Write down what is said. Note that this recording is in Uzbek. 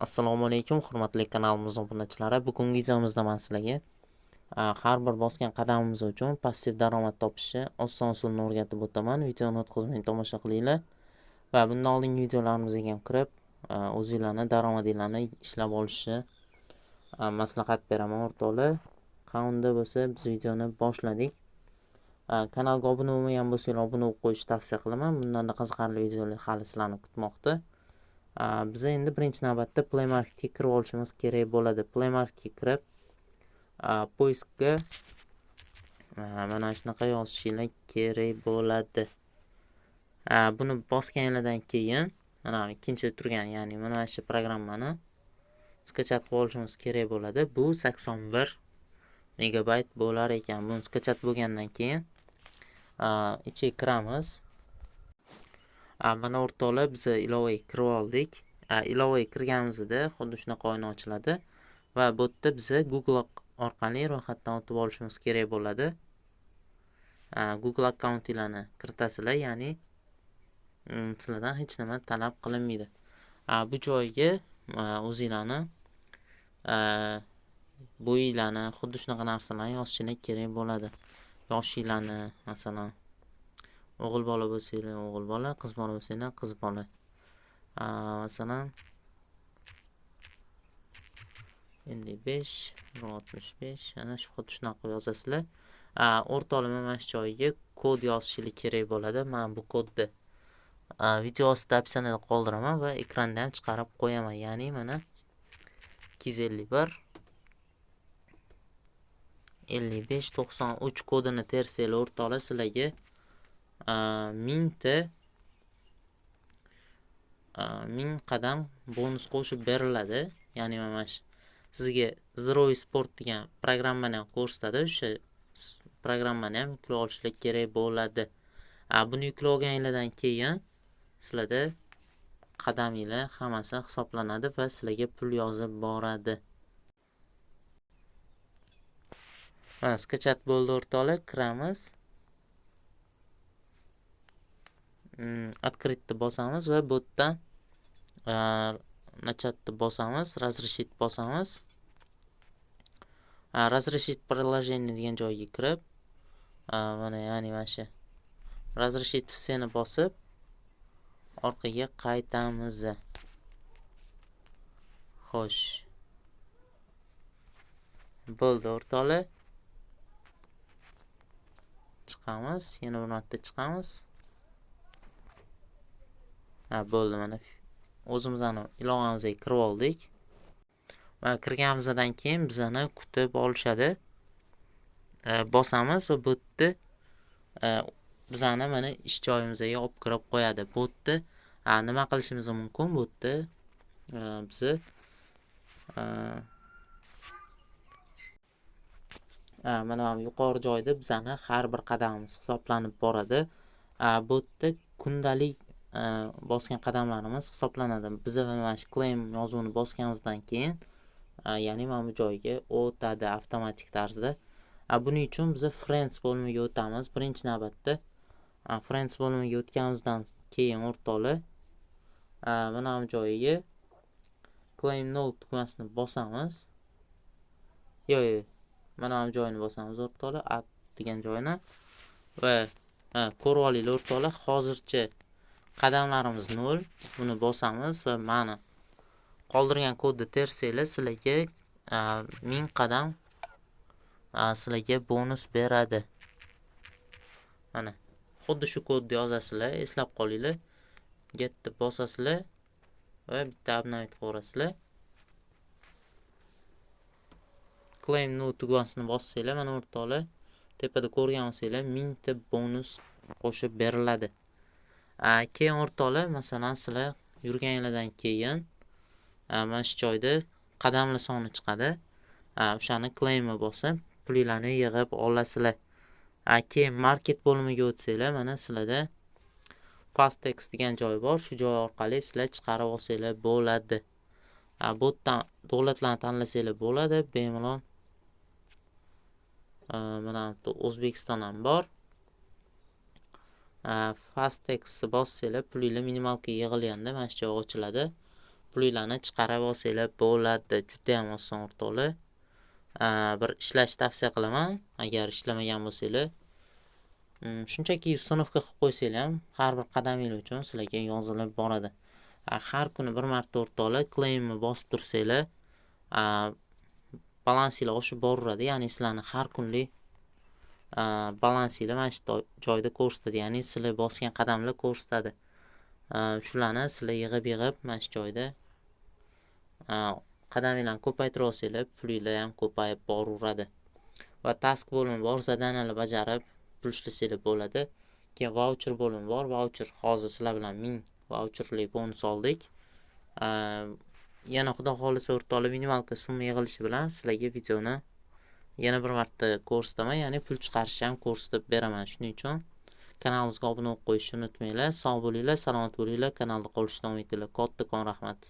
Assalomu alaykum, hurmatli kanalimiz obunachilari. Bugungi videomizda men sizlarga har bir bosgan qadamimiz uchun passiv daromad topishni oson usulini o'rgatib o'taman. Videoni o'tkazmay tomosha qilinglar va bundan oldingi videolarimizga ham kirib, o'zinglarni daromadinglarni ishlab olishni maslahat beraman o'rtoqlar. Qanday bo'lsa, biz videoni boshladik. Kanalga obuna bo'lmagan bo'lsanglar, obuna bo'lib qo'yishni tavsiya qilaman. Bundan da qiziqarli videolar hali sizlarni kutmoqda. Biz endi birinchi navbatda Play Marketga kirib olishimiz kerak bo'ladi. Play Marketga kirib, поиск ga mana shunaqa yozishinglar kerak bo'ladi. Buni bosganinglardan keyin mana ikkinchi turgan, ya'ni mana shu programmani скачать qilib olishimiz kerak bo'ladi. Bu 81 megabayt bo'lar ekan. Buni скачать bo'lgandan keyin ichiga kiramiz. Mana o'rtoqlar, biz ilovaga kirib oldik. Ilovaga kirganimizda xuddi shunaqa oyna ochiladi va bu yerda biza Google orqali ro'yxatdan o'tib olishimiz kerak bo'ladi. Google akkauntinglarni kiritasizlar, ya'ni sizlardan hech nima talab qilinmaydi. Bu joyga o'zinglarni bo'yinglarni, xuddi shunaqa narsalarni yozishinglar kerak bo'ladi. Yoshinglarni, masalan, o'g'il bola bo'lsanglar o'g'il bola, qiz bola bo'lsanglar qiz bola. Masalan, 55, 65, ana shu xuddi shunaqa qilib yozasizlar. O'rtoqlar, mana shu joyiga kod yozishinglar kerak bo'ladi. Men bu kodni video ostida описаниеda qoldiraman va ekranda ham chiqarib qo'yaman. Ya'ni mana 251 55 93 kodini tersanglar o'rtoqlar, sizlarga mingta 1000 qadam bonus qo'shib beriladi. Ya'ni mana shu sizga Zdroy Sport degan programmani ham ko'rsatadi. O'sha programmani ham yuklab olishlar kerak bo'ladi. Buni yuklab olganinglardan keyin sizlarda qadaminglar hammasi hisoblanadi va sizlarga pul yozib boradi. Mana skachat bo'ldi o'rtoqlar, kiramiz. Открыть bosamiz va bu yerdan начать bosamiz, разрешить bosamiz. Разрешить приложение degan joyga kirib, mana ya'ni mana shu разрешить всeni bosib orqaga qaytamiz. Xo'sh. Bo'ldi o'rtoqlar. Chiqamiz, yana bir marta chiqamiz. Ha, bo'ldi, mana o'zimizni ilovamizga kirib oldik. Mana kirganimizdan keyin bizani kutib olishadi. Bosamiz va bu yerda bizani mana ish joyimizga olib kirib qo'yadi. Bu yerda nima qilishimiz mumkin? Bu yerda bizni mana bu yuqori joyda bizani har bir qadamimiz hisoblanib boradi. Bu yerda kundalik bosgan qadamlarimiz hisoblanadi. Biz mana shu claim yozuvini bosganimizdan keyin, ya'ni mana bu joyga o'tadi avtomatik tarzda. Buning uchun biz Friends bo'limiga o'tamiz. Birinchi navbatda Friends bo'limiga o'tganimizdan keyin o'rtoqlar, mana bu joyiga claim now tugmasini bosamiz. Yo'q, yo'q. Mana bu joyini bosamiz o'rtoqlar, add degan joyini va ko'rib olinglar o'rtoqlar, hozircha qadamlarimiz 0. Buni bosamiz va mana qoldirgan kodni tersanglar sizlarga 1000 qadam sizlarga bonus beradi. Mana xuddi shu kodni yozasizlar, eslab qolinglar. Get deb bosasizlar va bitta обновить qilaverasizlar. Claim now tugmasini bossanglar, mana o'rtoqlar, tepada ko'rgan bo'lsanglar 1000 ta bonus qo'shib beriladi. Keyin o'rtoqlar, masalan, sizlar yurganinglardan keyin mana shu joyda qadamlar soni chiqadi. O'shani claimni bosib, pulinglarni yig'ib olasizlar. Keyin market bo'limiga o'tsanglar, mana sizlarda Fastex degan joy bor. Shu joy orqali sizlar chiqarib olsanglar bo'ladi. Bu yerdan davlatlarni tanlasanglar bo'ladi. Bemalol mana bu O'zbekiston ham bor. Fastexni bossanglar, pulinglar minimalga yig'ilganda mana shu joy ochiladi. Pulinglarni chiqarib olsanglar bo'ladi. Juda ham oson, o'rtoqlar. Bir ishlashni tavsiya qilaman, agar ishlamagan bo'lsanglar. Shunchaki установка qilib qo'ysanglar ham har bir qadaminglar uchun sizlarga yozilib boradi. Har kuni bir marta, o'rtoqlar, claimni bosib tursanglar, balansinglar oshib boraveradi. Ya'ni sizlarni har kunlik balansinglar mana shu joyda ko'rsatadi. Ya'ni sizlar bosgan qadamlar ko'rsatadi. Shularni sizlar yig'ib-yig'ib mana shu joyda qadaminglarni ko'paytirib olsanglar, pulinglar ham ko'payib boraveradi. Va task bo'limi bor, задания lar bajarib pul ishlasanglar bo'ladi. Keyin vaucher bo'limi bor. Vaucher, hozir sizlar bilan 1000 vaucherli bonus oldik. Yana Xudo xohlasa, o'rtoqlar, минималка summa yig'ilishi bilan sizlarga videoni yana bir marta ko'rsataman, ya'ni pul chiqarishni ham ko'rsatib beraman. Shuning uchun kanalimizga obuna bo'lib qo'yishni unutmanglar. Sog' bo'linglar, salomat bo'linglar, kanalda qolishni davom etinglar. Kattakon rahmat.